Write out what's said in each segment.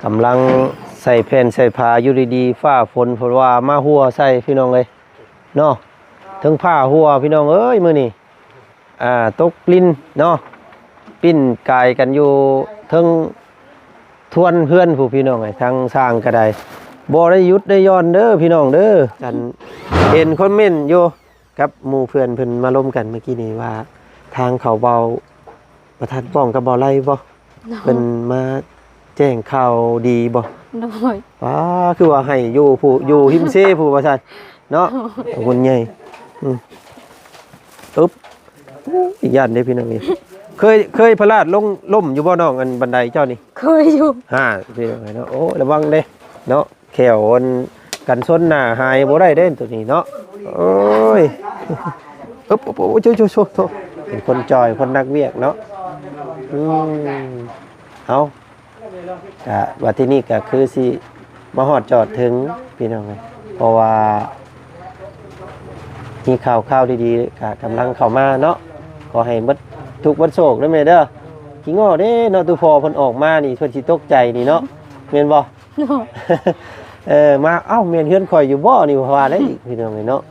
ກຳລັງໃສ່ແຜ່ນໃສ່ຜ້າ ຢູ່ດີໆ ຟ້າຝົນເພິ່ນວ່າມາຫົວໃສ່ພີ່ນ້ອງເອີຍເນາະ. ເທິງຟ້າຫົວພີ່ນ້ອງເອີຍ ມື້ນີ້ ອ່າ ຕົກລິນເນາະ ປິ່ນກາຍກັນຢູ່ເທິງທວນເຮືອນພຸ້ນພີ່ນ້ອງເອີຍ. ທາງຊ່າງກໍໄດ້ ບໍ່ໄດ້ຢຸດໄດ້ຢ່ອນເດີພີ່ນ້ອງເດີ. ອັນເຫັນຄອມເມັນຢູ່ ກັບໝູ່ເພື່ອນເພິ່ນມາລົມກັນເມື່ອກີ້ນີ້ວ່າ ທາງເຂົາເວົ້າປະທານປ້ອງກັບເວົ້າໄລ່ບໍ່? ເພິ່ນມາແຈ້ງຂ່າວດີບໍ່? ໂດຍ ວ້າ ຄືວ່າໃຫ້ຢູ່ຜູ້ ຢູ່ຮິມເຊຜູ້ວ່າຊັ້ນເນາະ. ໂດຍ ຄົນໃຫຍ່ ອືມ ອຶບ ຢ້ານເດ້ພີ່ນ້ອງເອີຍ. ເຄີຍ ເຄີຍພະລາດລົງ ລົ້ມຢູ່ບໍ່ນ້ອງ ອັນບັນໄດເຈົ້ານີ້? ເຄີຍຢູ່ ຫາ ພີ່ນ້ອງເອີຍເນາະ. ໂອ້ ລະວັງເດ້ເນາະ. ແຂ້ວອັນກັນຊົນໜ້າຫາຍບໍ່ໄດ້ເດ້ໂຕນີ້ເນາະ. ໂອ້ຍ ອຶບ ໂອ້ ໂອ້ ໂອ້ ໂອ້ ເປັນຄົນຈ່ອຍ ຄົນນັກວຽກເນາະ. ອືມ ເອົາ ກະວ່າທີ່ນີ້ກະຄືຊິມາຮອດຈອດເຖິງພີ່ນ້ອງເອີຍ ເພາະວ່າມີຂ່າວ ຂ່າວດີໆ ກະກຳລັງເຂົ້າມາເນາະ. ຂໍໃຫ້ເບິດທຸກເບິດໂສກເດີແມ່ເດີ. ຂີ້ງໍ້ເດ້ເນາະ ຕູ່ພໍ່ເພິ່ນອອກມານີ້ ເພິ່ນຊິຕົກໃຈນີ້ເນາະ ແມ່ນບໍ່? ເອີ ມາ ເອົ້າ ແມ່ນເຮືອນຂ້ອຍຢູ່ບໍ່ນີ້ ວ່າໄດ້ອີກ ພີ່ນ້ອງເອີຍເນາະ.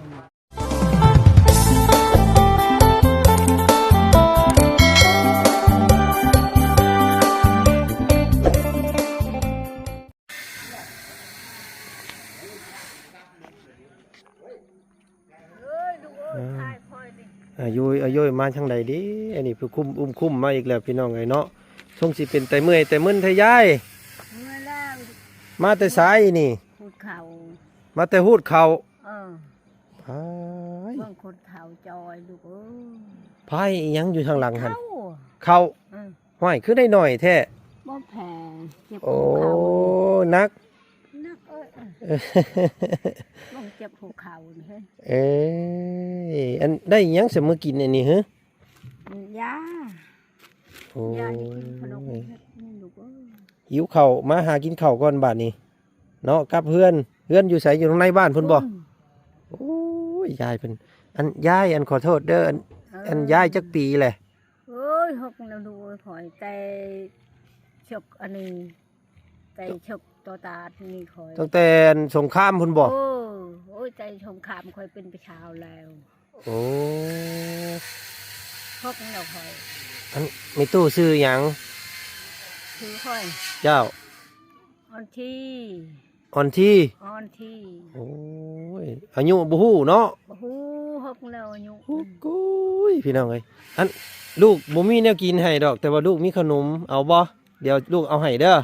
ເອີຍ ລູກເອີຍ ອ່າ ຖ່າຍຂ້ອຍນີ້ ອາຍຸ ອາຍຸມາທາງໃດເດ້? ອັນນີ້ຜູ້ຄຸມ ອຸ້ມຄຸມມາອີກແລ້ວພີ່ນ້ອງເອີຍເນາະ. ຊົງຊິເປັນແຕ່ເມື່ອຍແຕ່ມຶນແທ້ຍາຍ. ເມື່ອຍແລ້ວ ມາແຕ່ໃສນີ້? ຫູດເຂົ້າ ມາແຕ່ຫູດເຂົ້າ. ເອີ ພາຍ ເບິ່ງຄົນເຖົ້າຈ່ອຍລູກເອີຍ. ພາຍອີ່ຫຍັງຢູ່ທາງຫຼັງຫັ້ນ? ເຂົ້າ ເຂົ້າ. ເອີ ຫ້ວຍ ຄືໄດ້ໜ້ອຍແທ້? ບໍ່ແພງ ເຈັບ ໂອ້ ຫົວເຂົ່າ ໜັກ ໜັກເອີຍ. ເອີ ເບິ່ງເຈັບຫົວເຂົ່ານີ້ເຮີ້ຍ. ເອີຍ ອັນ ໄດ້ອີ່ຫຍັງຊະມື້ກິນອັນນີ້ເຮີ້? ຢາ ໂອ້ຍ ຢາ ກິນຂະໜົມນີ້ລູກເອີຍ. ຫິວເຂົ້າ ມາຫາກິນເຂົ້າກ່ອນບາດນີ້ເນາະ. ກັບເຮືອນ ເຮືອນຢູ່ໃສ? ຢູ່ທາງໃນບ້ານພຸ້ນບໍ່? ອືມ ໂອ້ຍ ຍາຍເພິ່ນ ອັນ ຍາຍ ອັນ ຂໍໂທດເດີ ອັນ ເອີ ອັນ ຍາຍຈັກປີແຫຼະ? ໂອ້ຍ ຫົກແລ້ວລູກເອີຍ ຂ້ອຍແຕ່ ເຊືອກອັນນີ້ ແຕ່ເຊືອກຕໍ່ຕາດນີ້ຂ້ອຍ ຕັ້ງແຕ່ສົງຄາມພຸ້ນບໍ່? ໂອ້ ໂອ້ຍ ແຕ່ສົງຄາມຂ້ອຍເປັນຜູ້ສາວແລ້ວ. ໂອ້ ຫົກແລ້ວຂ້ອຍ. ອັນ ແມ່ຕູ້ຊື່ຫຍັງ? ຊື່ຂ້ອຍ ເຈົ້າ ອອນທີ ອອນທີ ອອນທີ. ໂອ້ຍ ອາຍຸບໍ່ຮູ້ເນາະ? ບໍ່ຮູ້ ຫົກແລ້ວອາຍຸ. ໂອ້ຍ ພີ່ນ້ອງເອີຍ ອັນ ລູກບໍ່ມີແນວກິນໃຫ້ດອກ ແຕ່ວ່າລູກມີຂະໜົມ ເອົາບໍ່? ດຽວລູກເອົາໃຫ້ເດີ.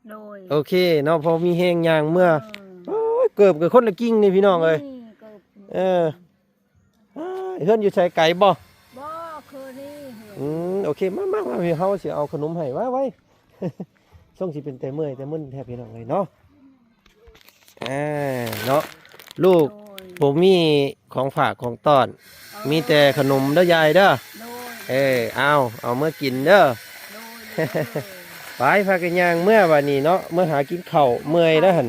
ໂດຍ ໂອເຄເນາະ ພໍມີແຮງຍ່າງເມືອ. ເອີ ໂອ້ຍ ເກີບກັບຄົນລະກິ່ງນີ້ພີ່ນ້ອງເອີຍ. ນີ້ເກີບ ເອີ ອ້າຍ ເຮືອນຢູ່ໃສ ໄກບໍ່? ບໍ່ ຄືນີ້ເຮືອນ. ອືມ ໂອເຄ ມາ ມາ ມາ ເຮົາຊິເອົາຂະໜົມໃຫ້ ໄວ້ ໄວ້. ຊົງຊິເປັນແຕ່ເມື່ອຍແຕ່ມຶນແທ້ພີ່ນ້ອງເອີຍເນາະ. ອ່າ ເນາະ ລູກ ໂດຍ ບໍ່ມີຂອງຝາກຂອງຕ້ອນ ເອີ ມີແຕ່ຂະໜົມເດີຍາຍເດີ. ໂດຍ ເອີ ເອົາ ເອົາເມືອກິນເດີ. ໂດຍ ໂດຍ ໄປ ພາກັນຍ່າງເມືອບາດນີ້ເນາະ ເມືອຫາກິນເຂົ້າ ເມື່ອຍແລ້ວຫັ້ນ.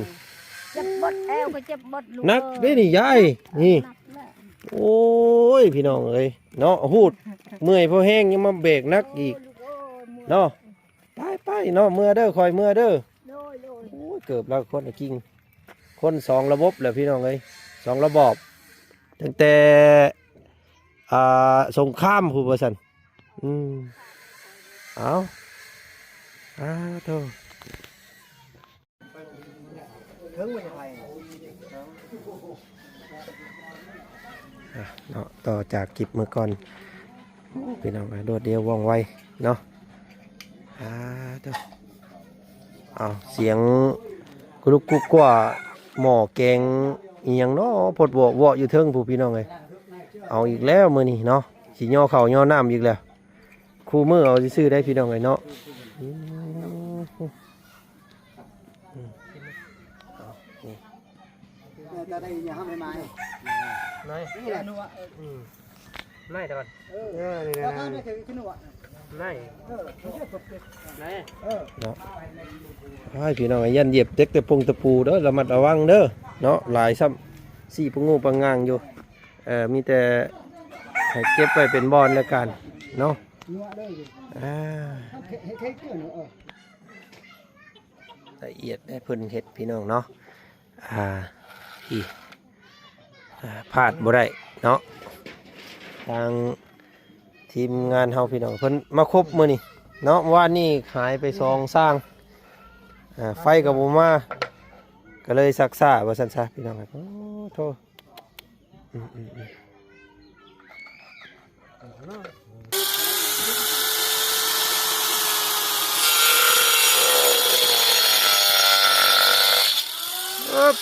ເຈັບເບິດ ແອວກໍເຈັບເບິດລູກ ໜັກເດ້ນີ້ຍາຍ ນີ້. ໂອ້ຍ ພີ່ນ້ອງເອີຍເນາະ ຫູດ ເມື່ອຍພໍແຮງ ຍັງມາແບກໜັກອີກ ໂອ້ຍ ລູກເອີຍ ເນາະ. ໄປໆ ເນາະ ເມືອເດີ ຂ້ອຍເມືອເດີ. ໂດຍ ໂດຍ ໂອ້ຍ ເກີບລາວຄົນລະກິ່ງ ຄົນສອງລະບົບແຫຼະພີ່ນ້ອງເອີຍ ສອງລະບອບ ຕັ້ງແຕ່ ອ່າ ສົງຄາມພຸ້ນວ່າຊັ້ນ. ອືມ ເອົາ ອາໂທ ເຖິງວ່າຈະໄປ ອ່ະເນາະ ຕໍ່ຈາກຄລິບມື້ກ່ອນ ພີ່ນ້ອງ ໂດດດ່ຽວວ່ອງໄວເນາະ. ອາໂທ ເອົາ ສຽງກຸລຸກກຸກກົວ ໝໍ້ແກງອີ່ຫຍັງເນາະ ພົດເວາະໆຢູ່ເທິງພຸ້ນ ພີ່ນ້ອງເອີຍ. ເອົາອີກແລ້ວມື້ນີ້ເນາະ ຊິຍໍເຂົ້າຍໍນ້ຳອີກແລ້ວ. ຄູ່ມື້ເອົາຊື່ໆໄດ໋ພີ່ນ້ອງເອີຍເນາະ. ອືມ ອືມ ເອົາ ນີ້ ຈະໄດ້ຫຍັງໃຫ້ມານີ້ ນາຍ ນີ້ແຫຼະ ອືມ ນາຍ ດຽວກ່ອນ ເອີ ເອີ ນີ້ແຫຼະ ນາຍ ເອີ ນາຍ ເນາະ. ອ້າຍ ພີ່ນ້ອງ ຢ້ານຢຽບເຕັກຕະປົງຕະປູເດີ ລະມັດລະວັງເດີເນາະ. ຫຼາຍຊ້ຳ ຊີ້ປະງູປະງາງຢູ່. ເອີ ມີແຕ່ໃຫ້ເກັບໄວ້ເປັນບ່ອນລະກັນເນາະ. ອ່າ. ລະອຽດໃຫ້ເພິ່ນເຮັດພີ່ນ້ອງເນາະ. ອ່າ ທີ່ ອ່າ ພາດບໍ່ໄດ້ເນາະ ທາງທີມງານເຮົາພີ່ນ້ອງ ເພິ່ນມາຄົບມື້ນີ້ເນາະ. ວານນີ້ຫາຍໄປສອງຊ່າງ ອ່າ ໄຟກໍບໍ່ມາ ກໍເລີຍຊັກຊ້າວ່າຊັ້ນຊະພີ່ນ້ອງ. ໂອ້ໂທ ອືມ ອືມ ອືມ ອຶບ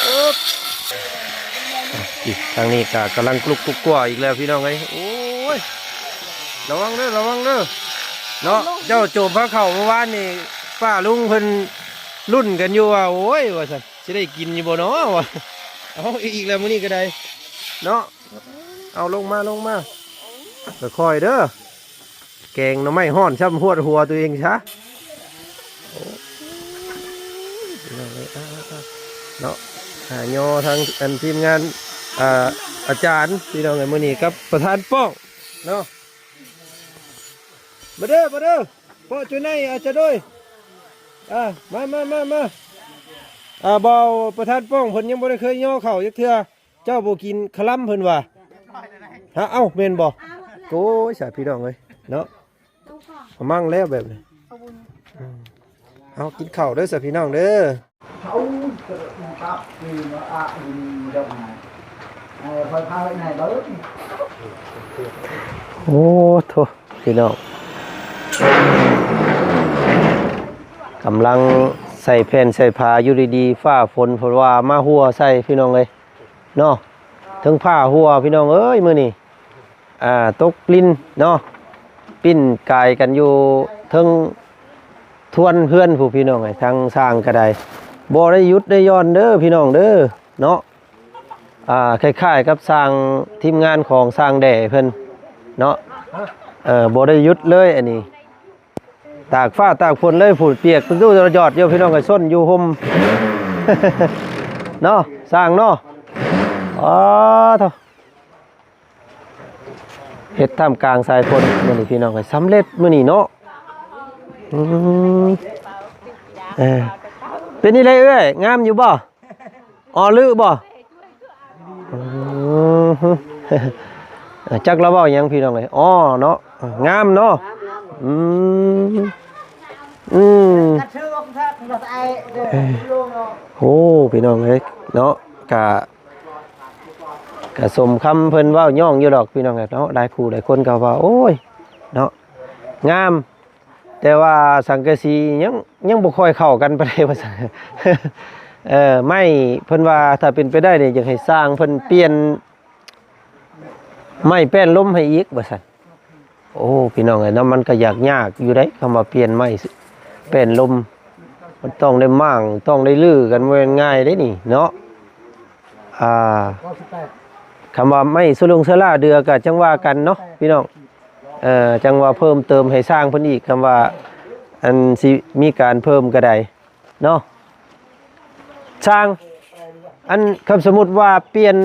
ອຶບ ອີກທາງນີ້ກໍກຳລັງກລຸກກຸກກົວອີກແລ້ວພີ່ນ້ອງເອີຍ. ໂອ້ຍ ລະວັງເດີ ລະວັງເດີເນາະ. ເຈົ້າໂຈມພາເຂົ້າເມື່ອວານນີ້ ປ້າລຸງເພິ່ນລຸ້ນກັນຢູ່ວ່າ ໂອ້ຍ ວ່າຊັ້ນ ຊິໄດ້ກິນຢູ່ບໍ່ນໍວ່າ. ເອົາອີກແລ້ວມື້ນີ້ກໍໄດ້ເນາະ. ເອົາລົງມາ ລົງມາ ຄ່ອຍໆເດີ. ແກງໜໍ່ໄມ້ຮ້ອນຊ້ຳ ຫວດຫົວຕົວເອງຊະ ໂອ້ຍ ພີ່ນ້ອງເອີຍ ເນາະ. ຫາຍໍທາງອັນທີມງານ ອ່າ ອາຈານພີ່ນ້ອງເອີຍ ມື້ນີ້ກັບປະທານປ້ອງເນາະ. ມາເດີ ມາເດີ ເປາະຈຸໄນອາຈາໂດຍ ອ່າ ມາ ມາ ມາ ມາ. ອ່າ ເບົາປະທານປ້ອງເພິ່ນຍັງບໍ່ໄດ້ເຄີຍຍໍເຂົ້າຈັກເທື່ອ. ເຈົ້າບໍ່ກິນຄະລຳເພິ່ນວ່າ ຮະ ເອົ້າ ແມ່ນບໍ່? ໂອ້ຍ ສາພີ່ນ້ອງເອີຍເນາະ ມັງແລ້ວແບບນີ້. ອືມ ເອົາ ກິນເຂົ້າເດີສາພີ່ນ້ອງເດີ. ໂອ້ໂທ ພີ່ນ້ອງ ກຳລັງໃສ່ແຜ່ນໃສ່ຜ້າ ຢູ່ດີໆ ຟ້າຝົນເພິ່ນວ່າມາຫົວໃສ່ພີ່ນ້ອງເອີຍ. ເນາະ ເທິງຟ້າຫົວພີ່ນ້ອງເອີຍ ມື້ນີ້ ອ່າ ຕົກລິນເນາະ ປິ່ນກາຍກັນຢູ່ເທິງທວນເຮືອນພຸ້ນພີ່ນ້ອງເອີຍ. ທາງຊ່າງກໍໄດ້ ບໍ່ໄດ້ຢຸດໄດ້ຢ່ອນເດີພີ່ນ້ອງເດີເນາະ. ອ່າ ຄ້າຍໆກັບຊ່າງ ທີມງານຂອງຊ່າງແດ່ເພິ່ນເນາະ ເອີ ບໍ່ໄດ້ຢຸດເລີຍອັນນີ້. ຕາກຟ້າຕາກຝົນເລີຍ ຜູ້ປຽກເປັນຕູ້ຈອດຢູ່ພີ່ນ້ອງເອີຍ ຊົນຢູ່ຮົ່ມເນາະ ຊ່າງເນາະ. ອໍ ໂທ ເຮັດທ່າມກາງສາຍຝົນມື້ນີ້ພີ່ນ້ອງເອີຍ ສຳເລັດມື້ນີ້ເນາະ. ອືມ ເອີ ເປັນນີ້ແຫຼະເອື້ອຍ ງາມຢູ່ບໍ່? ອໍ ລືບໍ່? ອືມ ຈັກລາວເວົ້າຫຍັງພີ່ນ້ອງເອີຍ. ອໍ ເນາະ ງາມເນາະ. ອືມ ອືມ ໂອ້ ພີ່ນ້ອງເອີຍເນາະ ກະ ກະສົມຄຳເພິ່ນເວົ້າຍ້ອງຢູ່ດອກພີ່ນ້ອງເອີຍເນາະ. ຫຼາຍຜູ້ຫຼາຍຄົນກໍວ່າ ໂອ້ຍ ເນາະ ງາມ ແຕ່ວ່າສັງກະສີຍັງ ຍັງບໍ່ຄ່ອຍເຂົ້າກັນປານໃດວ່າຊັ້ນ. ເອີ ໄມ້ ເພິ່ນວ່າຖ້າເປັນໄປໄດ້ນີ້ ຢາກໃຫ້ຊ່າງເພິ່ນປ່ຽນໄມ້ແປ້ນລົມໃຫ້ອີກວ່າຊັ້ນ. ໂອ້ ພີ່ນ້ອງເອີຍເນາະ ມັນກໍຢາກຍາກຢູ່ເດ້ ຄຳວ່າປ່ຽນໄມ້ແປ້ນລົມ ມັນຕ້ອງໄດ້ມ້າງ ຕ້ອງໄດ້ຮື້ກັນ ບໍ່ແມ່ນງ່າຍເດ້ນີ້ເນາະ. ອ່າ ຄຳວ່າໄມ້ສະຫຼົງສະຫຼາເດືອກໍຈັ່ງວ່າກັນເນາະພີ່ນ້ອງ. ເອີ ຈັ່ງວ່າເພີ່ມເຕີມໃຫ້ຊ່າງເພິ່ນອີກ ຄຳວ່າອັນຊິມີການເພີ່ມກໍໄດ້ເນາະ. ຊ່າງ ອັນ ຄັນສົມມຸດວ່າປ່ຽນ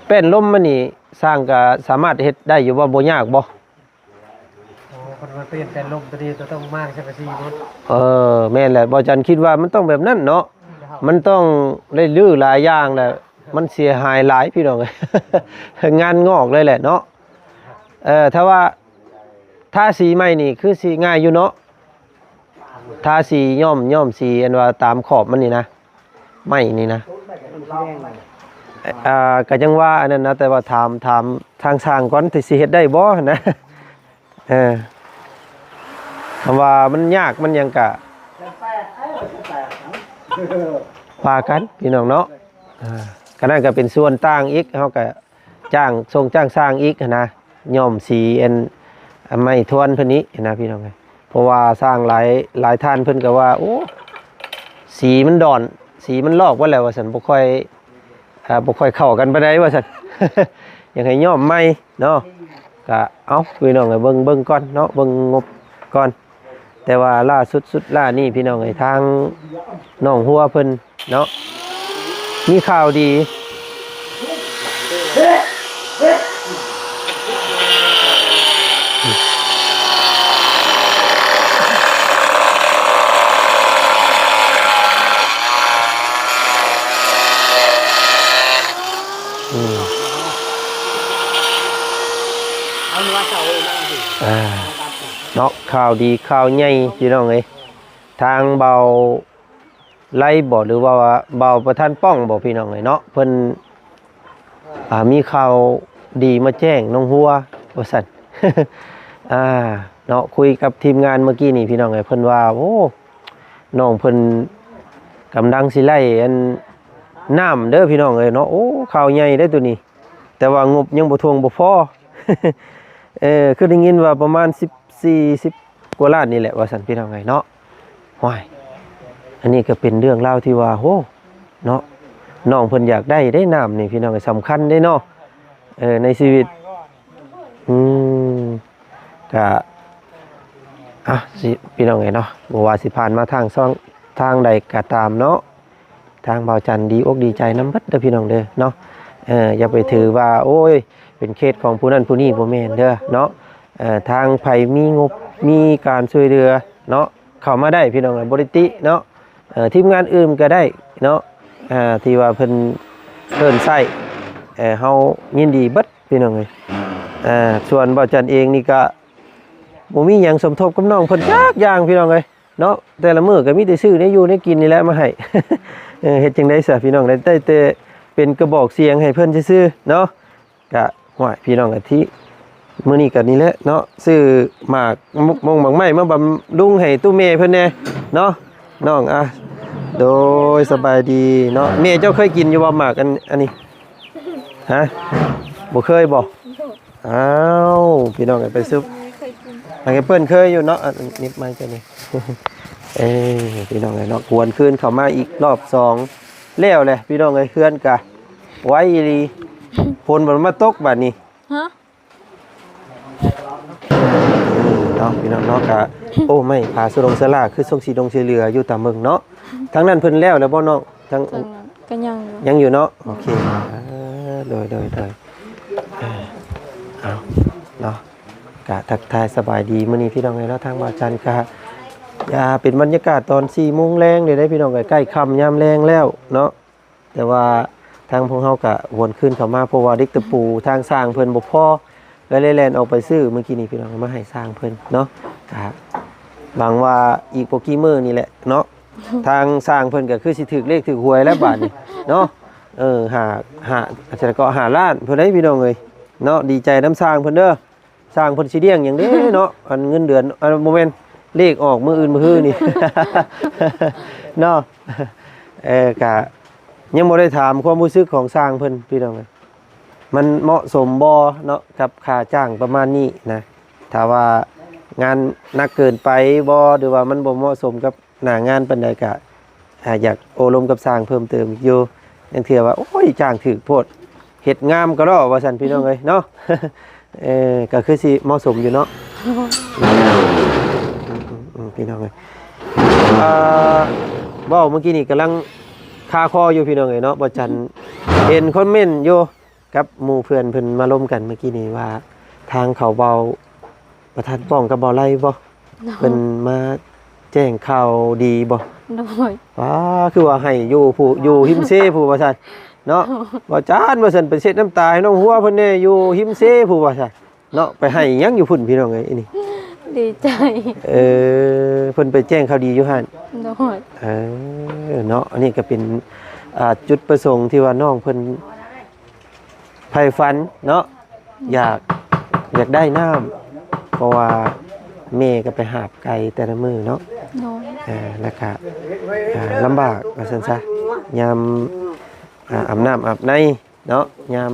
ແປ້ນລົມມານີ້ ຊ່າງກໍສາມາດເຮັດໄດ້ຢູ່ບໍ່? ບໍ່ຍາກບໍ່? ອໍ ຄັນວ່າປ່ຽນແປ້ນລົມຕົວນີ້ ຕ້ອງມ້າງສັງກະສີໝົດ. ເອີ ແມ່ນແຫຼະ ບ່າວຈັນຄິດວ່າມັນຕ້ອງແບບນັ້ນເນາະ ມັນຕ້ອງໄດ້ຮື້ຫຼາຍຢ່າງແຫຼະ ມັນເສຍຫາຍຫຼາຍພີ່ນ້ອງເອີຍ ງານງອກເລີຍແຫຼະເນາະ. ເອີ ຖ້າວ່າທາສີໃໝ່ນີ້ຄືຊິງ່າຍຢູ່ເນາະ ທາສີ ຍ້ອມ ຍ້ອມສີ ອັນວ່າຕາມຂອບມັນນີ້ນະ ໄມ້ນີ້ນະ. ອ່າ ກໍຍັງວ່າອັນນັ້ນນະ ແຕ່ວ່າຖາມ ຖາມທາງຊ່າງກ່ອນ ທີ່ຊິເຮັດໄດ້ບໍ່ຫັ້ນນະ. ເອີ ຄຳວ່າມັນຍາກມັນຫຍັງກະວ່າກັນພີ່ນ້ອງເນາະ. ເອີ ກະນັ້ນກະເປັນສ່ວນຕ່າງອີກ ເຮົາກະຈ້າງ ສົ່ງຈ້າງຊ່າງອີກຫັ້ນນະ ຍ້ອມສີອັນ ອັນໄມ້ທວນເພິ່ນນີ້ຫັ້ນນະພີ່ນ້ອງເອີຍ. ເພາະວ່າຊ່າງຫຼາຍ ຫຼາຍທ່ານເພິ່ນກໍວ່າ ໂອ້ ສີມັນດອນ ສີມັນລອກເບິດແລ້ວວ່າຊັ້ນ ບໍ່ຄ່ອຍ ອ່າ ບໍ່ຄ່ອຍເຂົ້າກັນປານໃດວ່າຊັ້ນ ຢາກໃຫ້ຍ້ອມໃໝ່ເນາະ. ກະເອົາ ພີ່ນ້ອງເອີຍ ເບິ່ງ ເບິ່ງກ່ອນເນາະ ເບິ່ງງົບກ່ອນ. ແຕ່ວ່າລ່າສຸດ ສຸດລ້ານີ້ ພີ່ນ້ອງເອີຍ ທາງນ້ອງຫົວເພິ່ນເນາະ ມີຂ່າວດີ. ອືມ ອ່າ ເນາະ ຂ່າວດີຂ່າວໃຫຍ່ພີ່ນ້ອງເອີຍ ທາງເບົາໄລບໍ ຫຼືວ່າເບົາປະທານປ້ອງບໍ ພີ່ນ້ອງເອີຍເນາະ ເພິ່ນ ອ່າ ມີຂ່າວດີມາແຈ້ງນ້ອງຫົວວ່າຊັ້ນ ອ່າ ເນາະ ຄຸຍກັບທີມງານເມື່ອກີ້ນີ້ພີ່ນ້ອງເອີຍ ເພິ່ນວ່າ ໂອ້ ນ້ອງເພິ່ນກຳລັງຊິໄລ່ອັນ ນ້ຳເດີພີ່ນ້ອງເອີຍເນາະ ໂອ້ ຂ່າວໃຫຍ່ເດ້ໂຕນີ້ ແຕ່ວ່າງົບຍັງບໍ່ຖ້ວງບໍ່ພໍ ເອີ ຄືໄດ້ຍິນວ່າປະມານສິບສີ່ ສິບກວ່າລ້ານນີ້ແຫຼະວ່າຊັ້ນພີ່ນ້ອງເອີຍເນາະ ໂອ້ຍ ອັນນີ້ກໍເປັນເລື່ອງລາວທີ່ວ່າ ໂຫ ເນາະ ນ້ອງເພິ່ນຢາກໄດ້ເດ້ນ້ຳນີ້ພີ່ນ້ອງເອີຍ ສຳຄັນເດ້ເນາະ ເອີ ໃນຊີວິດ ອືມ ກະ ອ່ະ ຊິ ພີ່ນ້ອງເອີຍເນາະ ບໍ່ວ່າຊິຜ່ານມາທາງຊ່ອງທາງໃດກໍຕາມເນາະ ທາງບ່າວຈັນດີອົກດີໃຈນຳເບິດເດີພີ່ນ້ອງເດີເນາະ ເອີ ຢ່າໄປຖືວ່າ ໂອ້ຍ ເປັນເຂດຂອງຜູ້ນັ້ນຜູ້ນີ້ ບໍ່ແມ່ນເດີເນາະ ເອີ ທາງໃຜມີງົບ ມີການຊ່ວຍເຫຼືອເນາະ ເຂົ້າມາໄດ້ພີ່ນ້ອງເອີຍ ບໍ່ໄດ້ຕິເນາະ ເອີ ທີມງານອື່ນກໍໄດ້ເນາະ ເອີ ທີ່ວ່າເພິ່ນເອີ້ນໃຊ້ ເອີ ເຮົາຍິນດີເບິດພີ່ນ້ອງເອີຍ ເອີ ສ່ວນບ່າວຈັນເອງນີ້ກະບໍ່ມີຫຍັງສົມທົບກັບນ້ອງເພິ່ນຈັກຢ່າງພີ່ນ້ອງເອີຍເນາະ ແຕ່ລະມື້ກໍມີແຕ່ຊື້ແນວຢູ່ແນວກິນນີ້ແຫຼະມາໃຫ້ ເອີ ເຮັດຈັ່ງໃດຊະພີ່ນ້ອງ ໄດ້ ໄດ້ແຕ່ເປັນກະບອກສຽງໃຫ້ເພິ່ນຊື່ໆເນາະ ກະ ໂອ້ຍ ພີ່ນ້ອງ ກະທີ່ ມື້ນີ້ກະນີ້ແຫຼະເນາະ ຊື້ໝາກ ມົກ ມົກໝາກໄມ້ມາບຳລຸງໃຫ້ຕູ້ແມ່ເພິ່ນແດ່ເນາະ ນ້ອງ ອ່ະ ໂດຍ ສະບາຍດີເນາະ ແມ່ເຈົ້າເຄີຍກິນຢູ່ບໍ່ ໝາກອັນ ອັນນີ້ ຮະ ບໍ່ເຄີຍບໍ່? ອ້າວ ພີ່ນ້ອງ ໄປຊື້ ອັນນີ້ເພິ່ນເຄີຍຢູ່ເນາະ ອັນ ນິບໄມ້ເຈົ້ານີ້ ເອີ ພີ່ນ້ອງເອີຍເນາະ ຫວນຄືນເຂົ້າມາອີກລອບສອງ ແລ້ວແຫຼະ ພີ່ນ້ອງເອີຍ ເຮືອນກະໄວອີ່ຫຼີ ຝົນມັນມາຕົກບາດນີ້ ຮະ ເນາະ ພີ່ນ້ອງເນາະ ກະ ໂອ້ ໄມ້ຜາສະຫຼົງສະຫຼາ ຄືຊົງສີດົງສີເຫຼືອຢູ່ຕາເບິ່ງເນາະ ທາງນັ້ນເພິ່ນແລ້ວແລ້ວບໍ່ນ້ອງ? ທາງ ທາງນັ້ນກໍຍັງຢູ່ ຍັງຢູ່ເນາະ ໂອເຄ ເອີ ໂດຍ ໂດຍ ໂດຍ ເອີ ເອົາ ເນາະ ກະທັກທາຍສະບາຍດີ ມື້ນີ້ພີ່ນ້ອງເອີຍເນາະ ທາງບ່າວຈັນກະ ອ່າ ເປັນບັນຍາກາດຕອນສີ່ໂມງແລງເດ້ ພີ່ນ້ອງເອີຍ ໃກ້ຄ່ຳຍາມແລງແລ້ວເນາະ ແຕ່ວ່າທາງພວກເຮົາກະຫວນຄືນເຂົ້າມາ ເພາະວ່າເຫຼັກຕະປູທາງຊ່າງເພິ່ນບໍ່ພໍ ກໍເລີຍແລ່ນອອກໄປຊື້ມື້ກີ້ນີ້ ພີ່ນ້ອງ ມາໃຫ້ຊ່າງເພິ່ນເນາະ ກະຫວັງວ່າອີກບໍ່ກີ່ມື້ນີ້ແຫຼະເນາະ ທາງຊ່າງເພິ່ນກໍຄືຊິຖືກເລກຖືກຫວຍແລ້ວບາດນີ້ເນາະ ເອີ ຫ້າ ຫ້າ ແລ້ວກໍຫ້າລ້ານພຸ້ນເດ້ ພີ່ນ້ອງເອີຍເນາະ ດີໃຈນຳຊ່າງເພິ່ນເດີ ຊ່າງເພິ່ນຊິລ້ຽງຫຍັງເດ້ເນາະ ອັນເງິນເດືອນ ອັນ ບໍ່ແມ່ນ ເລກອອກມື້ອື່ນມື້ຮືນີ້ເນາະ ເອີ ກະຍັງບໍ່ໄດ້ຖາມຄວາມຮູ້ສຶກຂອງຊ່າງເພິ່ນ ພີ່ນ້ອງເອີຍ ມັນເໝາະສົມບໍ່ເນາະ ກັບຄ່າຈ້າງປະມານນີ້ນະ ຖ້າວ່າງານໜັກເກີນໄປບໍ່ ຫຼືວ່າມັນບໍ່ເໝາະສົມກັບ ໜ້າງານປານໃດກະ ອ່າ ຢາກໂອ້ລົມກັບຊ່າງເພີ່ມເຕີມອີກຢູ່ ລາງເທື່ອວ່າ ໂອ້ຍ ຈ້າງຖືກໂພດ ເຮັດງາມກະລໍວ່າຊັ້ນ ພີ່ນ້ອງເອີຍເນາະ ເອີ ກະຄືຊິເໝາະສົມຢູ່ເນາະ ອືມ ພີ່ນ້ອງເອີຍ ອ່າ ເວົ້າເມື່ອກີ້ນີ້ກຳລັງຄາຄໍຢູ່ ພີ່ນ້ອງເອີຍເນາະ ບໍ່ຈັນເຫັນຄອມເມັນຢູ່ ກັບໝູ່ເພື່ອນເພິ່ນມາລົມກັນເມື່ອກີ້ນີ້ວ່າ ທາງເຂົາເວົ້າ ປະທານປ້ອງກັບເບົາໄລບໍ່? ໂດຍ ເພິ່ນມາແຈ້ງຂ່າວດີບໍ່? ໂດຍ ວ້າ ຄືວ່າໃຫ້ຢູ່ຜູ້ ຢູ່ຮິມເຊຜູ້ວ່າຊັ້ນເນາະ ໂດຍ ວ່າຈານວ່າຊັ້ນ ໄປເຊັດນ້ຳຕາໃຫ້ນ້ອງຫົວເພິ່ນແດ່ ຢູ່ຮິມເຊຜູ້ວ່າຊັ້ນເນາະ ໄປໃຫ້ຫຍັງຢູ່ພຸ້ນ ພີ່ນ້ອງເອີຍ ນີ້ ດີໃຈ ເອີ ເພິ່ນໄປແຈ້ງຂ່າວດີຢູ່ຫັ້ນ ໂດຍ ເອີ ເນາະ ອັນນີ້ກໍເປັນ ອ່າ ຈຸດປະສົງທີ່ວ່ານ້ອງເພິ່ນ ໃຝ່ຝັນເນາະ ຢາກ ຢາກໄດ້ນ້ຳ ເພາະວ່າແມ່ກໍໄປຫາບໄກ່ແຕ່ລະມື້ເນາະ ໂດຍ ເອີ ແລ້ວກະ ອ່າ ລຳບາກວ່າຊັ້ນຊະ ຍາມ ອ່າ ອາບນ້ຳອາບໃນເນາະ ຍາມ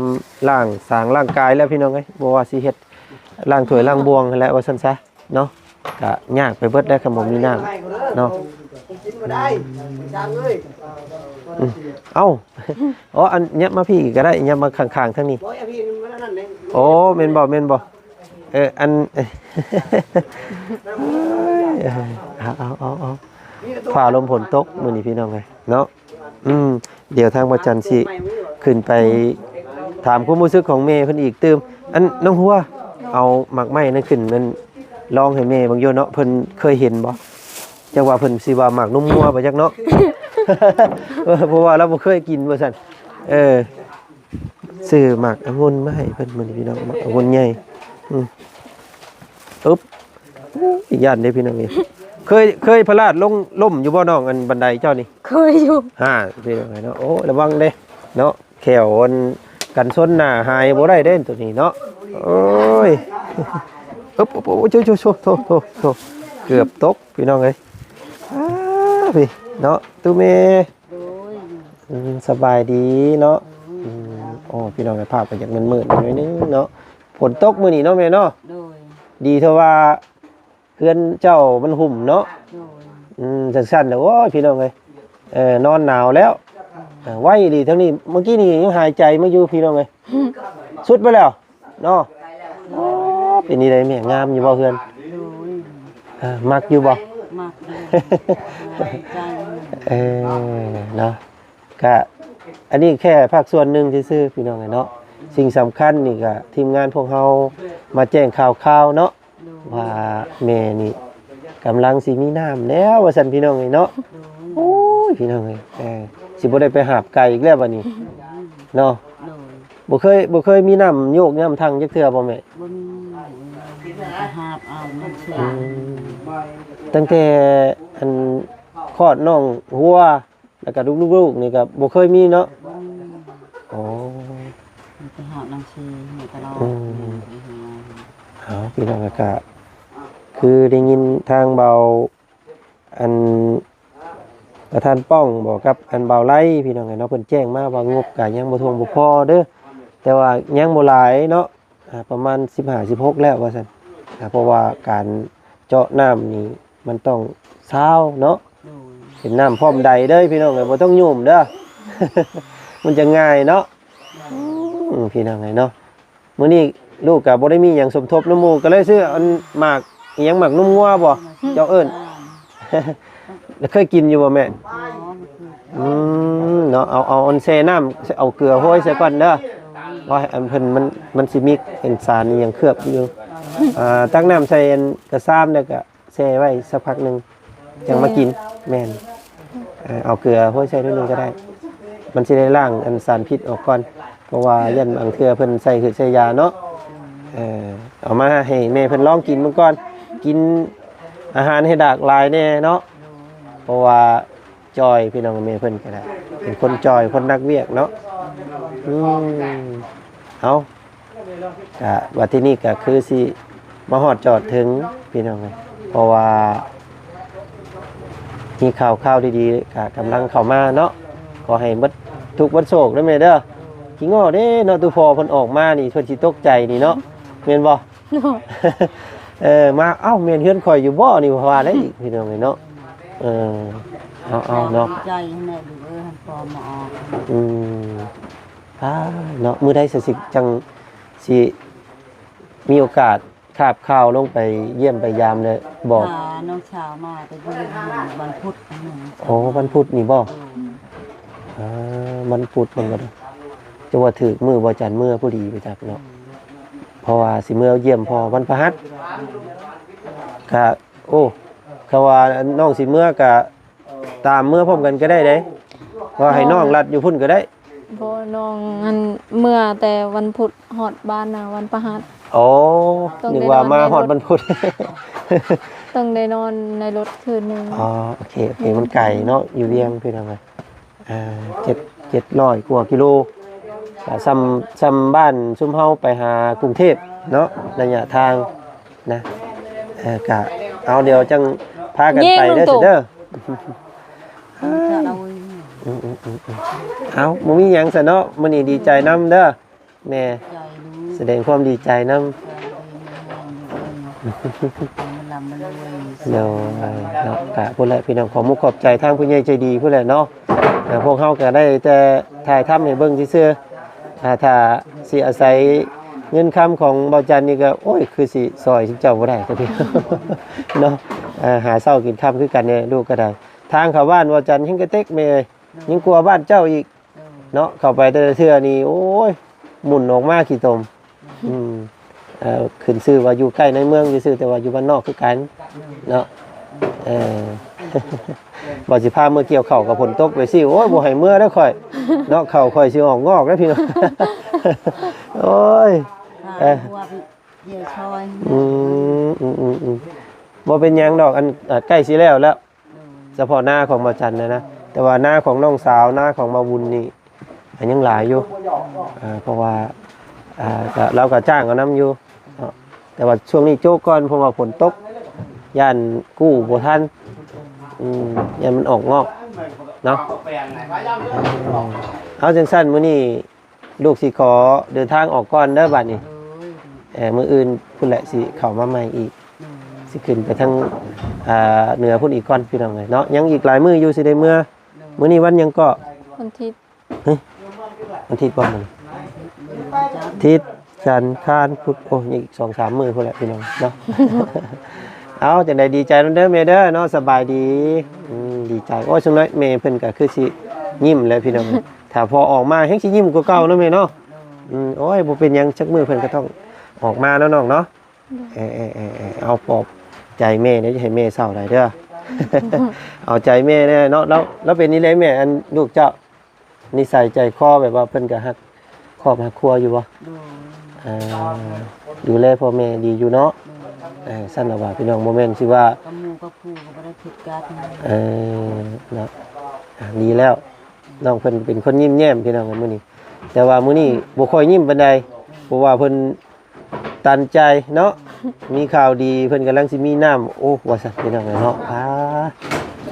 ລ້າງສາງລ້າງກາຍແລ້ວ ພີ່ນ້ອງເອີຍ ບໍ່ວ່າຊິເຮັດລ້າງຖ້ວຍລ້າງບ່ວງຫັ້ນແຫຼະ ວ່າຊັ້ນຊະ. ເນາະ ກະຍາກໄປເບິດແຫຼະ ຄັນບໍ່ມີນ້ຳເນາະ ກິນບໍ່ໄດ້ ອືມ ເອົ້າ ອໍ ອັນ ຫຍັບມາພີ້ກໍໄດ້ ຫຍັບມາຂ້າງໆ ທາງນີ້ ໂອ້ຍ ອັນນີ້ມັນອັນນັ້ນເດ້ ໂອ້ ແມ່ນບໍ່ ແມ່ນບໍ່ ເອີ ອັນ ເອີ ເອົາ ເອົາ ເອົາ ເອົາ ຟ້າລົມຝົນຕົກມື້ນີ້ ພີ່ນ້ອງເອີຍເນາະ. ອືມ ດຽວທາງບໍ່ຈັນຊິຂຶ້ນໄປຖາມຄວາມຮູ້ສຶກຂອງແມ່ເພິ່ນອີກຕື່ມ. ອັນ ນ້ອງຫົວ ເອົາໝາກໄມ້ນັ້ນຂຶ້ນ ມັນລອງໃຫ້ແມ່ເບິ່ງຢູ່ເນາະ ເພິ່ນເຄີຍເຫັນບໍ່? ຈັກວ່າເພິ່ນຊິວ່າໝາກນົມງົວບໍ່ຈັກເນາະ ເພາະວ່າລາວບໍ່ເຄີຍກິນວ່າຊັ້ນ. ເອີ. ຊື້ໝາກອະງຸ່ນມາໃຫ້ເພິ່ນມື້ນີ້ພີ່ນ້ອງ ໝາກອະງຸ່ນໃຫຍ່ ອືມ ອຶບ ໂອ້ຍ ຢ້ານເດ້ພີ່ນ້ອງເອີຍ ເຄີຍ ເຄີຍພະລາດລົງ ລົ້ມຢູ່ບໍ່ນ້ອງ ອັນບັນໄດເຈົ້ານີ້? ເຄີຍຢູ່ ອ່າ ພີ່ນ້ອງເອີຍເນາະ ໂອ້ ລະວັງເດ້ເນາະ ແຂ້ວອັນກັນຊົນໜ້າຫາຍບໍ່ໄດ້ເດ້ໂຕນີ້ເນາະ ໂອ້ຍ ອຶບ ໂອ້ ໂອ້ ໂອ້ ໂອ້ ເກືອບຕົກພີ່ນ້ອງເອີຍ ອ້າ ພີ່ເນາະ ຕູ້ແມ່ ໂດຍ ອືມ ສະບາຍດີເນາະ ໂດຍ ອືມ ໂອ້ ພີ່ນ້ອງເອີຍ ພາບກໍຢາກມືດໆໜ້ອຍໜຶ່ງເນາະ ຝົນຕົກມື້ນີ້ເນາະແມ່ເນາະ ໂດຍ ດີເທື່ອວ່າເຮືອນເຈົ້າມັນຫຸ້ມເນາະ ໂດຍ ອືມ ຊັ້ນໆ ແລ້ວ ໂອ້ຍ ພີ່ນ້ອງເອີຍ ເອີ ນອນໜາວແລ້ວ ເອີ ໄວອີ່ຫຼີທາງນີ້ ເມື່ອກີ້ນີ້ຍັງຫາຍໃຈມາຢູ່ ພີ່ນ້ອງເອີຍ ສຸດໄປແລ້ວ ເນາະ ໂອ້ ເປັນຈັ່ງໃດແມ່ ງາມຢູ່ບໍ່ເຮືອນ? ໂດຍ ເອີ ມັກຢູ່ບໍ່? ມັກຢູ່ ເອີ ເນາະ ກະ ອັນນີ້ແຄ່ພາກສ່ວນໜຶ່ງຊື່ໆ ພີ່ນ້ອງເອີຍເນາະ ສິ່ງສຳຄັນນີ້ກະ ທີມງານພວກເຮົາມາແຈ້ງຂ່າວຄາວເນາະ ໂດຍ ວ່າແມ່ນີ້ກຳລັງຊິມີນ້ຳແລ້ວວ່າຊັ້ນ ພີ່ນ້ອງເອີຍເນາະ ໂດຍ ໂອ້ຍ ພີ່ນ້ອງເອີຍ ເອີ ຊິບໍ່ໄດ້ໄປຫາບໄກ່ອີກແລ້ວບັດນີ້ ໂດຍ ເນາະ ໂດຍ ບໍ່ເຄີຍ ບໍ່ເຄີຍມີນ້ຳໂຍກນ້ຳທັງຈັກເທື່ອບໍ່ແມ່? ບໍ່ມີ ໄປຫາບເອົານ້ຳເຊ ອືມ ຕັ້ງແຕ່ອັນຄອດນ້ອງຫົວ ແລ້ວກໍລູກໆນີ້ກໍບໍ່ເຄີຍມີເນາະ? ບໍ່ມີ ອໍ ມີແຕ່ຫາບນ້ຳເຊ ມີຕະຫຼອດ ອືມ ໄປຫາ ເອົາ ພີ່ນ້ອງ ກໍຄືໄດ້ຍິນທາງເບົາ ອັນ ປະທານປ້ອງບອກກັບອັນບ່າວໄລ ພີ່ນ້ອງເອີຍເນາະ ເພິ່ນແຈ້ງມາວ່າງົບກະຍັງບໍ່ທ່ວງບໍ່ພໍເດີ ແຕ່ວ່າຍັງບໍ່ຫຼາຍເນາະ ອ່າ ປະມານສິບຫ້າ ສິບຫົກແລ້ວວ່າຊັ້ນ ອ່າ ເພາະວ່າການເຈາະນ້ຳນີ້ມັນຕ້ອງຊາວເນາະ ໂດຍ ເປັນນ້ຳພ້ອມໃດເດີພີ່ນ້ອງເອີຍ ບໍ່ຕ້ອງໂຍມເດີ ມັນຈະງ່າຍເນາະ ໂດຍ ອືມ ພີ່ນ້ອງເອີຍເນາະ ມື້ນີ້ລູກກໍບໍ່ໄດ້ມີຫຍັງສົມທົບນຳໝູ່ ກໍເລີຍຊື້ອັນໝາກ ອີຫຍັງ ໝາກນົມງົວບໍ່ ເຈົ້າເອີ້ນ ເຄີຍກິນຢູ່ບໍ່ແມ່? ອືມ ເນາະ ເອົາ ເອົາອັນແຊ່ນ້ຳ ເອົາເກືອໂຮຍໃສ່ກ່ອນເດີ ວ່າອັນເພິ່ນ ມັນ ມັນຊິມີອັນສານອີຫຍັງເຄືອບຢູ່ ອ່າ ຕັກນ້ຳໃສ່ອັນກະຊາມ ແລ້ວກະແຊ່ໄວ້ສັກພັກໜຶ່ງ ຈັ່ງມາກິນ ແມ່ນ ເອົາເກືອໂຮຍໃສ່ໜ້ອຍໜຶ່ງກໍໄດ້ ມັນຊິໄດ້ລ້າງອັນສານພິດອອກກ່ອນ ເພາະວ່າຢ້ານບາງເທື່ອເພິ່ນໃສ່ຫືດໃສ່ຢາເນາະ ເອີ ເອົາມາໃຫ້ແມ່ເພິ່ນລອງກິນເບິ່ງກ່ອນ ກິນອາຫານໃຫ້ຫຼາກຫຼາຍແດ່ເນາະ ເພາະວ່າຈ່ອຍ ພີ່ນ້ອງ ແມ່ເພິ່ນກໍໄດ້ ເປັນຄົນຈ່ອຍ ຄົນນັກວຽກເນາະ ອືມ ເອົາ ກະວ່າທີ່ນີ້ກະຄືຊິມາຮອດຈອດເຖິງ ພີ່ນ້ອງເອີຍ ເພາະວ່າມີຂ່າວຄາວດີໆ ກະກຳລັງເຂົ້າມາເນາະ ຂໍໃຫ້ເບິດທຸກເບິດໂສກເດີແມ່ເດີ ຂີ້ງໍ້ເດ້ເນາະ ຕູພໍ່ເພິ່ນອອກມານີ້ ເພິ່ນຊິຕົກໃຈນີ້ເນາະ ແມ່ນບໍ່? ເອີ ມາ ເອົ້າ ແມ່ນເຮືອນຂ້ອຍຢູ່ບໍ່ນີ້ ວ່າໄດ້ອີກ ພີ່ນ້ອງເອີຍເນາະ ເອີ ເອົາ ເອົາເນາະ ໃຈຫັ້ນແຫຼະລູກເອີຍ ຫັ້ນພໍ່ມາອອກ ອືມ ອ່າ ເນາະ ມື້ໃດສະຊິ ຈັ່ງຊິມີໂອກາດຄາບຂ່າວລົງໄປຢ້ຽມໄປຢາມເດີ ບອກ ພານ້ອງສາວມາແຕ່ຢູ່ວັນພຸດ ອໍ ວັນພຸດນີ້ບໍ່? ໂດຍ ອ່າ ວັນພຸດມັນກໍ ຈະວ່າຖືກມື້ບໍ່ຈັນເມືອພໍດີໄປຈັກເນາະ ອືມ ເພາະວ່າຊິເມືອຢ້ຽມພໍ່ວັນພະຫັດ ກະ ໂອ້ ຄຳວ່ານ້ອງຊິເມືອກະ ຕາມເມືອພ້ອມກັນກໍໄດ້ເດ້ ວ່າໃຫ້ນ້ອງລັດຢູ່ພຸ້ນກໍໄດ້ ບໍ່ ນ້ອງອັນເມືອແຕ່ວັນພຸດຮອດບ້ານນະ ວັນພະຫັດ ອໍ ນຶກວ່າມາຮອດວັນພຸດ ຕ້ອງໄດ້ນອນໃນລົດຄືນໜຶ່ງ ອໍ ໂອເຄ ໂອເຄ ມັນໄກເນາະ ຢູ່ວຽງ ພີ່ນ້ອງເອີຍ ເຈັດ ເຈັດຮ້ອຍກວ່າກິໂລ ກໍສ່ຳ ສ່ຳບ້ານຊຸມເຮົາໄປຫາກຸງເທບເນາະ ໄລຍະທາງ ນະ ເອີ ກະ ເອົາ ດຽວຈັ່ງພາກັນໄປເດີ ເດີ ເອົາ ບໍ່ມີຫຍັງຊະເນາະ ມື້ນີ້ດີໃຈນຳເດີແມ່ ສະແດງຄວາມດີໃຈນຳ ໂດຍເນາະ ກະພຸ້ນແຫຼະ ພີ່ນ້ອງ ຂອບມຸກຂອບໃຈທາງຜູ້ໃຫຍ່ໃຈດີພຸ້ນແຫຼະເນາະ ພວກເຮົາກະໄດ້ແຕ່ຖ່າຍທຳໃຫ້ເບິ່ງຊື່ໆ ຖ້າ ຖ້າຊິອາໄສເງິນຄຳຂອງເບົາຈັນນີ້ກໍ ໂອ້ຍ ຄືຊິຊ່ອຍເຈົ້າບໍ່ໄດ້ ເນາະ ຫາເຊົ້າກິນຄ່ຳຄືກັນແດ່ ລູກກໍໄດ້ ທາງເຂົ້າບ້ານເບົາຈັນແຮ່ງກະເຕັກແມ່ເອີຍ ຍັງກວ່າບ້ານເຈົ້າອີກ ເນາະ ເຂົ້າໄປແຕ່ລະເທື່ອນີ້ ໂອ້ຍ ໝຸ່ນອອກມາຂີ້ຕົມ ອືມ ເອີ ຂຶ້ນຊື່ວ່າຢູ່ໃກ້ໃນເມືອງຊື່ໆ ແຕ່ວ່າຢູ່ບ້ານນອກຄືກັນເນາະ ເອີ ວ່າຊິພາເມືອກ່ຽວເຂົ້າກັບຝົນຕົກໄປຊິ ໂອ້ຍ ບໍ່ໃຫ້ເມືອເດີຂ້ອຍເນາະ ເຂົ້າຂ້ອຍຊິອອກງອກເດີພີ່ນ້ອງ ໂອ້ຍ ເອີ ເອີ ຫົວເຫື່ອຊອຍ ອືມ ອືມ ອືມ ອືມ ບໍ່ເປັນຫຍັງດອກ ອັນ ອ່າ ໃກ້ຊິແລ້ວແລ້ວ ໂດຍ ສະເພາະນາຂອງບ່າວຈັນນະນະ ແຕ່ວ່ານາຂອງນ້ອງສາວ ນາຂອງບ່າວບຸນນີ້ ກໍຍັງຫຼາຍຢູ່ ເອີ ເພາະວ່າ ອ່າ ກໍ ລາວກໍຈ້າງເອົານຳຢູ່ເນາະ ແຕ່ວ່າຊ່ວງນີ້ໂຈະກ່ອນ ເພາະວ່າຝົນຕົກ ຢ້ານກູ້ບໍ່ທັນ ອືມ ຢ້ານມັນອອກງອກເນາະ ເອີ ເອົາ ຈັ່ງຊັ້ນ ມື້ນີ້ລູກຊິຂໍເດີນທາງອອກກ່ອນເດີບາດນີ້ ໂດຍ ເອີ ມື້ອື່ນພຸ້ນແຫຼະຊິເຂົ້າມາໃໝ່ອີກ ໂດຍ ຊິຂຶ້ນໄປທາງ ອ່າ ເໜືອພຸ້ນອີກກ່ອນ ພີ່ນ້ອງເອີຍເນາະ ຍັງອີກຫຼາຍມື້ຢູ່ຊິໄດ້ເມືອ ໂດຍ ມື້ນີ້ວັນຫຍັງເກາະ? ວັນທິດ ຮະ ວັນທິດບໍ່ມື້ນີ້? ທິດ ຈັນ ຄານ ພຸດ ໂອ້ ຍັງອີກສອງສາມມື້ພຸ້ນແຫຼະພີ່ນ້ອງເນາະ ເອົາ ຈັ່ງໃດດີໃຈນຳເດີແມ່ເດີເນາະ ສະບາຍດີ ອືມ ດີໃຈ ໂອ້ຍ ສາວນ້ອຍແມ່ເພິ່ນກໍຄືຊິຍິ້ມແຫຼະພີ່ນ້ອງ ຖ້າພໍ່ອອກມາແຮ່ງຊິຍິ້ມກວ່າເກົ່າເນາະແມ່ເນາະ ອືມ ໂອ້ຍ ບໍ່ເປັນຫຍັງ ຈັກມື້ເພິ່ນກໍຕ້ອງອອກມາເນາະນ້ອງເນາະ ເອີ ເອີ ເອີ ເອີ ເອົາປອບໃຈແມ່ເດີ ຢ່າໃຫ້ແມ່ເສົ້າຫຼາຍເດີ ເອົາໃຈແມ່ແດ່ເນາະ ລາວ ລາວເປັນນີ້ແຫຼະແມ່ ອັນລູກເຈົ້າ ນິໄສໃຈຄໍແບບວ່າເພິ່ນກໍຮັກຄອບຮັກຄົວຢູ່ບໍ່? ໂດຍ ເອີ ດູແລພໍ່ແມ່ດີຢູ່ເນາະ? ໂດຍ ເອີ ຊັ້ນລະວ່າພີ່ນ້ອງ ບໍ່ແມ່ນຊິວ່າກັບໝູ່ກັບຄູ່ກໍບໍ່ໄດ້ຜິດກັນ ເອີ ເນາະ ອ່າ ດີແລ້ວ ນ້ອງເພິ່ນເປັນຄົນຍິ້ມແຍ້ມພີ່ນ້ອງມື້ນີ້ ແຕ່ວ່າມື້ນີ້ບໍ່ຄ່ອຍຍິ້ມປານໃດ ເພາະວ່າເພິ່ນ ຕັນໃຈເນາະ ມີຂ່າວດີ ເພິ່ນກຳລັງຊິມີນ້ຳ ໂອ້ ວ່າຊັ້ນພີ່ນ້ອງເອີຍເນາະ ອ່າ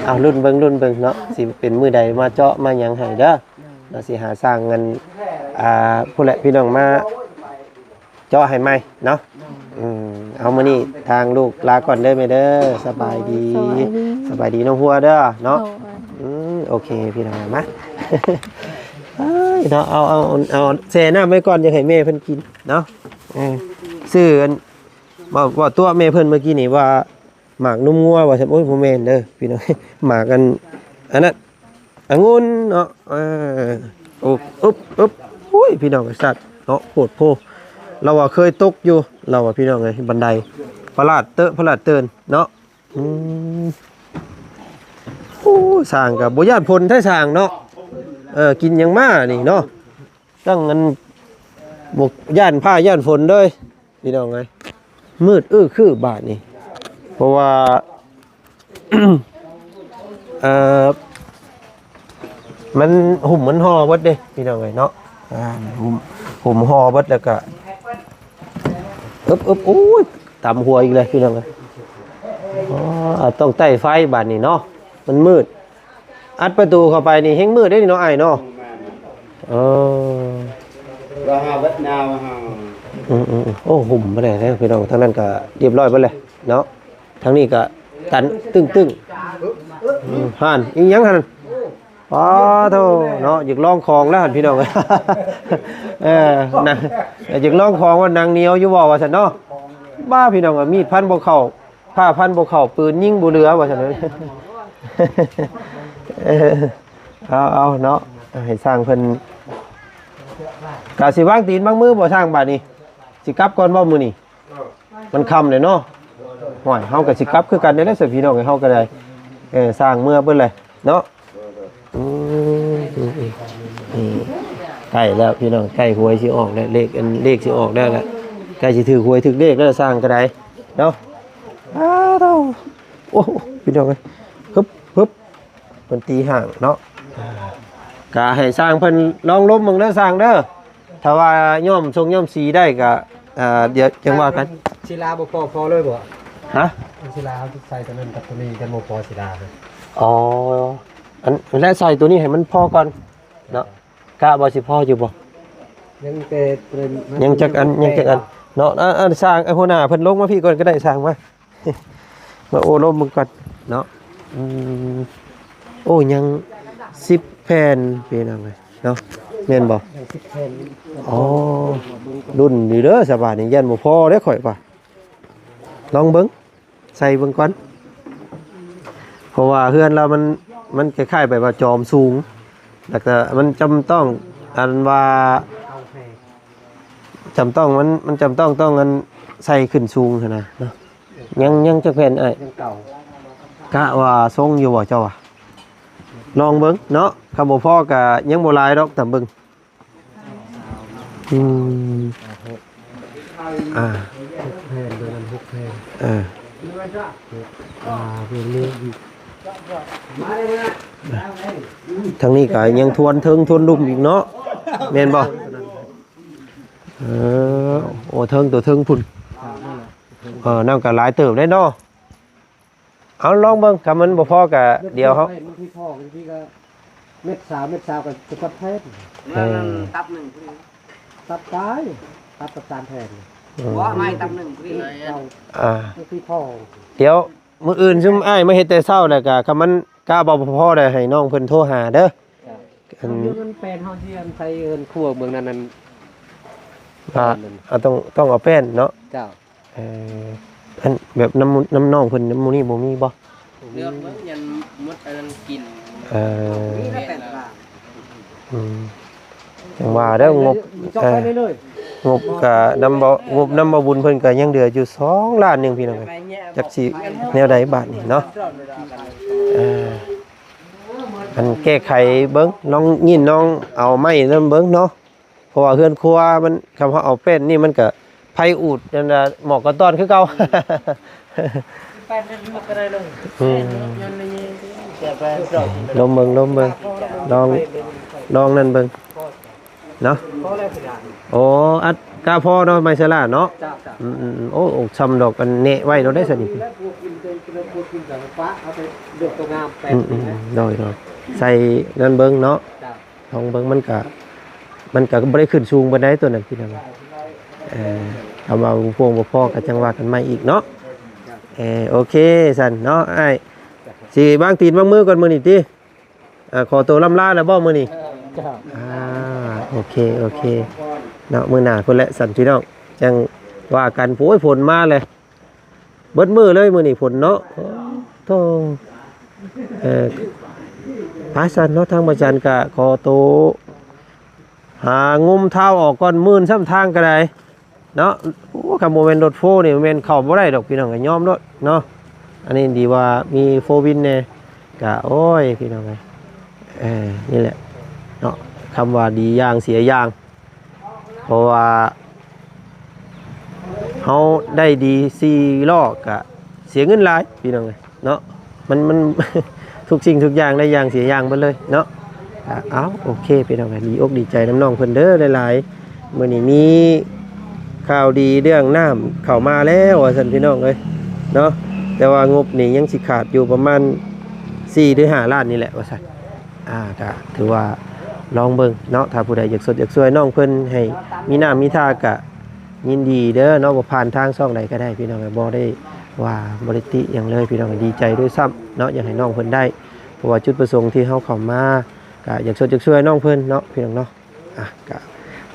ເອົາລຸ້ນເບິ່ງ ລຸ້ນເບິ່ງເນາະ ຊິເປັນມື້ໃດມາເຈາະມາຫຍັງໃຫ້ເດີ ເນາະ ຊິຫາຊ່າງເງິນ ອ່າ ພຸ້ນແຫຼະພີ່ນ້ອງ ມາເຈາະໃຫ້ໃໝ່ເນາະ ອືມ ເອົາ ມື້ນີ້ທາງລູກລາກ່ອນເດີແມ່ເດີ ສະບາຍດີ ສະບາຍດີ ສະບາຍດີນ້ອງຫົວເດີເນາະ ໂດຍ ອືມ ໂອເຄພີ່ນ້ອງ ມາ ເອີຍ ເນາະ ເອົາ ເອົາ ເອົາ ເອົາແຊ່ນ້ຳໄວ້ກ່ອນ ຢາກໃຫ້ແມ່ເພິ່ນກິນເນາະ ເອີ ຊື້ອັນ ເວົ້າ ເວົ້າຕົວະແມ່ເພິ່ນເມື່ອກີ້ນີ້ວ່າ ໝາກນົມງົວວ່າຊັ້ນ ໂອ້ຍ ບໍ່ແມ່ນເດີພີ່ນ້ອງ ໝາກອັນ ອັນນັ້ນ ອະງຸ່ນເນາະ ເອີ ໂອ ອຶບ ອຶບ ໂອ້ຍ ພີ່ນ້ອງ ໄອ້ສັດເນາະ ໂພດໂພ ລາວວ່າເຄີຍຕົກຢູ່ ລາວວ່າ ພີ່ນ້ອງເອີຍ ບັນໄດ ປະຫຼາດເຕີ ປະຫຼາດເຕີນເນາະ ອືມ ໂອ້ ຊ່າງກໍບໍ່ຢ້ານຝົນແທ້ຊ່າງເນາະ ເອີ ກິນຫຍັງມານີ້ເນາະ ຈັ່ງອັນ ບໍ່ຢ້ານຟ້າຢ້ານຝົນເລີຍ ພີ່ນ້ອງເອີຍ ມືດອື້ອຄືບາດນີ້ ເພາະວ່າ ເອີ ມັນຫຸ້ມມັນຫໍ່ເບິດເດ້ ພີ່ນ້ອງເອີຍເນາະ ອ່າ ຫຸ້ມ ຫຸ້ມຫໍ່ເບິດ ແລ້ວກະ ອຶບ ອຶບ ໂອ້ຍ ຕຳຫົວອີກແລ້ວ ພີ່ນ້ອງເອີຍ ອໍ ຕ້ອງໄຕ້ໄຟບາດນີ້ເນາະ ມັນມືດ ອັດປະຕູເຂົ້າໄປນີ້ແຮ່ງມືດເດ້ນີ້ເນາະ ອ້າຍເນາະ ເອີ ວ່າຫາເບິດນາວ່າຫາ ອືມໆໆ ໂອ້ ຫຸ້ມບໍ່ໄດ້ແລ້ວ ພີ່ນ້ອງ ທາງນັ້ນກໍລຽບຮ້ອຍເບິດແລ້ວເນາະ ທາງນີ້ກໍຕັນຕຶ້ງໆ ອືມ ຫັ້ນ ອີ່ຫຍັງຫັ້ນ ປາໂທ ເນາະ ຢາກລອງຂອງແລ້ວຫັ້ນ ພີ່ນ້ອງ ເອີ ນະ ຢາກລອງຂອງວ່າໜັງໜຽວຢູ່ບໍ່ວ່າຊັ້ນເນາະ ບ້າ ພີ່ນ້ອງ ມີດພັນບໍ່ເຂົ້າ ຜ້າພັນບໍ່ເຂົ້າ ປືນຍິງບໍ່ເຫຼືອວ່າຊັ້ນເນາະ ເອີ ເອົາ ເອົາເນາະ ໃຫ້ຊ່າງເພິ່ນ ກະຊິວາງຕີນວາງມືບໍ່ຊ່າງ ບາດນີ້ ຊິກັບກ່ອນບໍ່ມື້ນີ້? ມັນຄ່ຳແລ້ວເນາະ ໂອ້ຍ ເຮົາກໍຊິກັບຄືກັນນີ້ແຫຼະ ຊະພີ່ນ້ອງເອີຍ ເຮົາກໍໄດ້ ເອີ ຊ່າງເມືອເບິດແຫຼະເນາະ ອືມ ນີ້ ໃກ້ແລ້ວພີ່ນ້ອງ ໃກ້ຫວຍຊິອອກແລ້ວ ເລກ ອັນ ເລກຊິອອກແລ້ວລະ ໃກ້ຊິຖືກຫວຍຖືກເລກແລ້ວ ຊ່າງກໍໄດ້ເນາະ ອ້າໂທ້ ໂອ້ ພີ່ນ້ອງເອີຍ ຮຶບ ຮຶບ ເພິ່ນຕີຫ້າງເນາະ ກະໃຫ້ຊ່າງເພິ່ນລອງລົມເບິ່ງເດີຊ່າງເດີ ຖ້າວ່າຍ້ອມຊົງຍ້ອມສີໄດ້ກະ ເອີ ດຽວຈັ່ງວ່າກັນ ສີລາບໍ່ພໍ ພໍເລີຍບໍ່? ຮະ? ສີລາເຮົາໃສ່ຕົວນັ້ນກັບຕົວນີ້ ຍັງບໍ່ພໍສີລາ ອໍ ອັນ ແລະໃສ່ຕົວນີ້ໃຫ້ມັນພໍກ່ອນເນາະ ກະວ່າຊິພໍຢູ່ບໍ່? ຍັງແຕ່ ຍັງຈັກອັນ ຍັງຈັກອັນເນາະ ອັນ ອັນຊ່າງ ອັນຫົວໜ້າເພິ່ນລົງມາພີ້ກ່ອນກໍໄດ້ ຊ່າງມາ ມາໂອ້ລົມເບິ່ງກ່ອນເນາະ ອືມ ໂອ້ ຍັງສິບແຜ່ນ ພີ່ນ້ອງເອີຍເນາະ ແມ່ນບໍ່? ຍັງສິບແຜ່ນ ອໍ ລຸ້ນຢູ່ເດີ ສະບາດນີ້ ຢ້ານບໍ່ພໍເດ້ຂ້ອຍວ່າ ລອງເບິ່ງ ໃສ່ເບິ່ງກ່ອນ ເພາະວ່າເຮືອນລາວມັນ ມັນຄ້າຍໆແບບວ່າຈອມສູງ ແລ້ວກໍມັນຈຳຕ້ອງ ອັນວ່າ ຈຳຕ້ອງ ມັນ ມັນຈຳຕ້ອງ ຕ້ອງອັນໃສ່ຂຶ້ນສູງຫັ້ນນະເນາະ ຍັງ ຍັງຈັກແຜ່ນອ້າຍ? ຍັງເກົ່າ ກະວ່າຊົງຢູ່ບໍ່ເຈົ້າວ່າ? ລອງເບິ່ງເນາະ ຄັນບໍ່ພໍກະຍັງບໍ່ຫຼາຍດອກ ຕາມເບິ່ງ ອືມ ອ່າ ຫົກແຜ່ນ ໂດຍນຳຫົກແຜ່ນ ເອີ ຫົກ ອ່າ ເບິ່ງນີ້ອີກ ທາງນີ້ກໍຍັງທວນເທິງທວນລຸ່ມອີກເນາະ ແມ່ນບໍ່? ເອີ ໂອ້ ເທິງ ຕົວເທິງພຸ້ນ ເອີ ນ້ຳກໍຫຼາຍເຕີບເດ້ເນາະ. ເອົາ ລອງເບິ່ງ ຄັນມັນບໍ່ພໍກໍດຽວເຮົາ ບາງທີພໍ ບາງທີກໍເມັດຊາວ ເມັດຊາວກໍຈະຕັດແພງ ເອີ ນັ້ນຕັບໜຶ່ງ ຕັບປາຍ ຕັບກັບສາມແພງ ເອີ ບໍ່ ໄມ້ຕັບໜຶ່ງ ເອົາ ອ່າ ບາງທີພໍ ດຽວມື້ອື່ນຊຸມອ້າຍມາເຮັດແຕ່ເຊົ້າ ແລ້ວກໍຄັນມັນກະບໍ່ພໍ ແລ້ວໃຫ້ນ້ອງເພິ່ນໂທຫາເດີ ເຈົ້າ ອັນ ເຮົາຢູ່ເຮືອນແປ້ນ ເຮົາຊິອັນໃສ່ເຮືອນຄົວເມືອງນັ້ນນັ້ນ ວ່າ ເອີ ເອົາ ຕ້ອງ ຕ້ອງເອົາແປ້ນເນາະ ເຈົ້າ ເອີ ອັນແບບນຳ ນຳນ້ອງເພິ່ນນຳໝູ່ນີ້ບໍ່ມີບໍ່? ເລືອກເບິ່ງ ຍັນໝົດອັນນັ້ນກິນ ເອີ ມີແລ້ວແປດລ້ານ ອືມ ຈັ່ງວ່າເດີ ງົບ ເອີ ງົບກະນຳບໍ່ ງົບນຳບໍ່ບຸນເພິ່ນກະຍັງເຫຼືອຢູ່ສອງລ້ານໜຶ່ງ ພີ່ນ້ອງເອີຍ ຈັກຊິແນວໃດບາດນີ້ເນາະ ເອີ ອັນແກ້ໄຂເບິ່ງ ລອງຍິນ ລອງເອົາໄມ້ນຳເບິ່ງເນາະ ເພາະວ່າເຮືອນຄົວມັນ ຄັນເຮົາເອົາແປ້ນນີ້ມັນກະໄຟອູດ ອັນນ່າ ໝອກກະຕ້ອນຄືເກົ່າ ແປ້ນນັ້ນມັນກໍໄດ້ເລີຍ ອືມ ແຕ່ແປ້ນດອກ ລົມເບິ່ງ ລົມເບິ່ງ ລອງ ລອງນັ້ນເບິ່ງເນາະ ພໍແລ້ວພີ່ນ້ອງ ໂອ້ ອັດກະພໍເນາະ ໄມ້ສະຫຼາເນາະ ເຈົ້າ ເຈົ້າ ອືມໆ ໂອ້ ໂອ້ ຊ່ຳດອກ ອັນແນະໄວ້ໂລດໄດ໋ຊັ້ນນີ້ ແລ້ວພວກກິນເປັນ ພວກກິນກໍປະ ເອົາໄປເລືອກຕົວງາມແປ້ນ ອືມໆ ໂດຍໆ ໃສ່ນັ້ນເບິ່ງເນາະ ເຈົ້າ ລອງເບິ່ງ ມັນກະ ມັນກະບໍ່ໄດ້ຂຶ້ນສູງປານໃດຕົວນັ້ນ ພີ່ນ້ອງ ເອີ ຖ້າວ່າພວງບໍ່ພໍກໍຈັ່ງວ່າກັນໃໝ່ອີກເນາະ ເອີ ໂອເຄຊັ້ນເນາະ ອ້າຍ ຊິວາງຕີນວາງມືກ່ອນມື້ນີ້ຕິ ອ່າ ຂໍໂຕລ່ຳລາແລ້ວບໍ່ມື້ນີ້ ເຈົ້າ ອ່າ ໂອເຄ ໂອເຄເນາະ ມື້ໜ້າພຸ້ນແຫຼະຊັ້ນ ພີ່ນ້ອງ ຈັ່ງວ່າກັນ ໂອ້ຍ ຝົນມາແລ້ວ ເບິດມື້ເລີຍມື້ນີ້ຝົນເນາະ ໂອ້ໂທ້ ເອີ ພາຊັ້ນເນາະ ທາງພະຈັນກະຂໍໂຕຫາງຸມທ້າວອອກກ່ອນ ມື່ນຊ້ຳທາງກໍໄດ້ເນາະ ໂອ້ ຄັນບໍ່ແມ່ນລົດໂຟນີ້ແມ່ນເຂົ້າບໍ່ໄດ້ດອກ ພີ່ນ້ອງ ກໍຍອມໂລດເນາະ ອັນນີ້ດີວ່າມີໂຟວິນແດ່ ກະ ໂອ້ຍ ພີ່ນ້ອງເອີຍ ເອີ ນີ້ແຫຼະເນາະ ຄຳວ່າດີຢ່າງເສຍຢ່າງ ເພາະວ່າເຮົາໄດ້ດີສີ່ລໍ້ກະເສຍເງິນຫຼາຍ ພີ່ນ້ອງເອີຍເນາະ ມັນ ມັນ ທຸກສິ່ງທຸກຢ່າງໄດ້ຢ່າງເສຍຢ່າງເບິດເລີຍເນາະ ກະ ເອົາ ໂອເຄ ພີ່ນ້ອງເອີຍ ດີອົກດີໃຈນຳນ້ອງເພິ່ນເດີຫຼາຍໆ ມື້ນີ້ມີຂ່າວດີເລື່ອງນ້ຳເຂົ້າມາແລ້ວວ່າຊັ້ນ ພີ່ນ້ອງເອີຍເນາະ ແຕ່ວ່າງົບນີ້ຍັງຊິຂາດຢູ່ປະມານສີ່ ຫຼື ຫ້າລ້ານນີ້ແຫຼະວ່າຊັ້ນ ອ່າ ກະຖືວ່າລອງເບິ່ງເນາະ ຖ້າຜູ້ໃດຢາກຊົດຢາກຊ່ວຍນ້ອງເພິ່ນ ໃຫ້ມີນ້ຳມີທ່າກະຍິນດີເດີເນາະ ບໍ່ຜ່ານທາງຊ່ອງໃດກໍໄດ້ ພີ່ນ້ອງ ບໍ່ໄດ້ວ່າບໍ່ໄດ້ຕິຫຍັງເລີຍ ພີ່ນ້ອງ ດີໃຈດ້ວຍຊ້ຳເນາະ ຢາກໃຫ້ນ້ອງເພິ່ນໄດ້ ເພາະວ່າຈຸດປະສົງທີ່ເຮົາເຂົ້າມາ ກະຢາກຊົດຢາກຊ່ວຍນ້ອງເພິ່ນເນາະ ພີ່ນ້ອງເນາະ ອ່ະ ກະ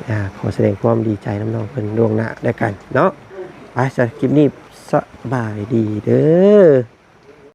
ອ່າ ຂໍສະແດງຄວາມດີໃຈນຳນ້ອງເພິ່ນລ່ວງໜ້າແລ້ວກັນເນາະ ໄປ ສຳລັບຄລິບນີ້ ສະບາຍດີເດີ.